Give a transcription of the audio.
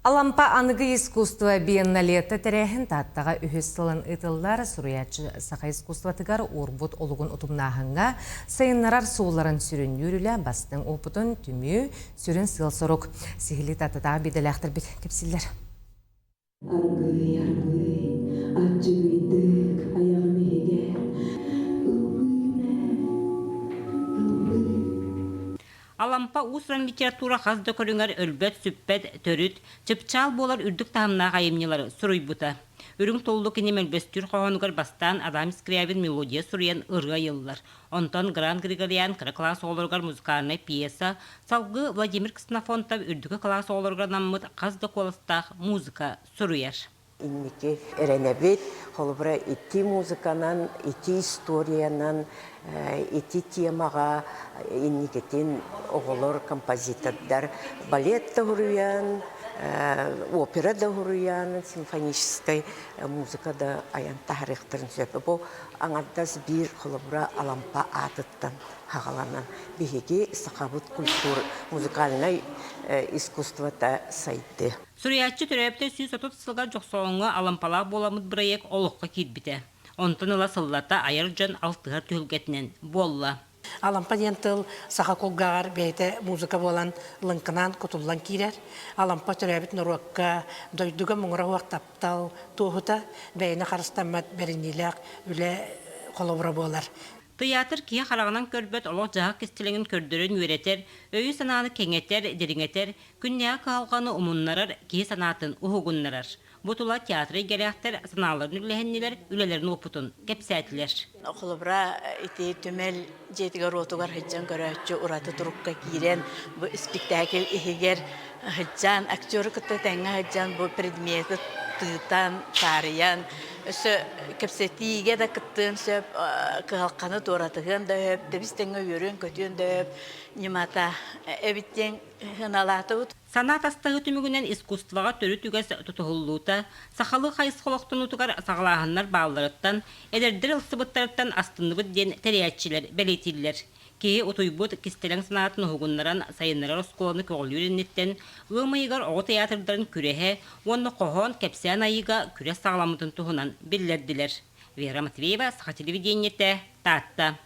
Алампа аныгы искусство биенналета тэрээһин Тааттаҕа үһүс сылын ыытыллар суруйааччы саха искусствотыгар уурбут олугун утумнааһыҥҥа сайыннарар суолларын сүрүннүүр үлэ бастыҥ уопутун түмүү сүрүн сыал-сорук. Сиһилии Тааттатааҕы биирдэлээхтэрбит кэпсииллэр. Аргыый, аргыый, аччыгыйдык айаҕым иһигэр ыллыым ээ, ыллыы. Алампа уус-уран литература хас да көрүҥэр өлбөт-сүппэт төрүт, чыпчаал буолар үрдүк таһымнаах айымньылары суруйбута. Үрүҥ туллук кини мөлбөстүүр хоһоонугар бастаан Адам Скрябин мелодия суруйан ырыа айыллар. Онтон Гран Григорян кыра кылаас оҕолоругар музыкальнай пьеса, салгыы Владимир Ксенофонтов үрдүкү кылаас оҕолоругар анаммыт хас да куоластаах музыка суруйар. Инники эрэнэбит, холобура, ити музыканан, ити историянан, ити темаҕа инникитин оҕолор, композитордар балет да уһуруйан, опера да уһуруйан, симфоническай музыка да айан таһаарыахтарын сөп. Бу аҥардас биир холобура Алампа аатыттан хаҕаланан биһиги сахабыт культура музыкальнай искусствота сайды. Суруйааччы төрөөбүтэ 130 сылга Дьохсоҕоҥҥо Алампалаах буоламмыт бырайыак олоххо киирбитэ. Онтон ыла сыллата айар дьон алтыһар түһүлгэтинэн буолла. Алампа диэн тыл саха кулгааҕар бэйэтэ музыка буолан лыҥкынаан кутуллан киирэр. Алампа төрөөбүт норуокка, дойдуга муҥура суох таптал туоһута, бэйэни харыстаммат бэриниилээх үлэ холобура буолар. Тыйаатыр киһи хараҕынан көрбөт олох-дьаһах кистэлэҥин көрдөрөн үөрэтэр, өйү-санааны кэҥэтэр, дириҥэтэр, күннээҕи кыһалҕаны умуннарар, киһи санаатын уһугуннарар. Бу тула театр эйгэлээхтэр санааларын үллэһиннилэр, үлэлэрин уопутун кэпсээтилэр. Холобура, ити түмэл дьиэтигэр-уотугар сылдьан көрөөччү ураты турукка киирэн, бу испиктээкил иһигэр сылдьан, актеры кытта тэҥҥэ сылдьан бу предмети тыытан, таарыйан, өссө кэпсэтиигэ да кыттыан сөп, кыһалҕаны туоратыһыан да сөп, тэбис-тэҥҥэ үөрүөн-көтүөн да сөп ньымата эбит диэн сыаналаатыбыт. Санаа атастаһыы түмүгүнэн искусствоҕа төрүт үгэс тутуһуллуута, сахалыы хайысха олохтонуутугар саҕалааһыннар баалларыттан, эдэрдэр ылсыбыттарыттан астынныбыт диэн тэрийээччилэр бэлиэтииллэр. Киһи утуйбут кистэлэҥ санаатын уһугуннаран сайыннарар оскуоланы көҕүлүүр инниттэн ыам ыйыгар оҕо тыйаатырдарын күрэһэ уонна хоһоон, кэпсээн айыыга күрэс саҕаламмытын туһунан биллэрдилэр. Вера Матвеева, Саха телевидениетэ, Таатта.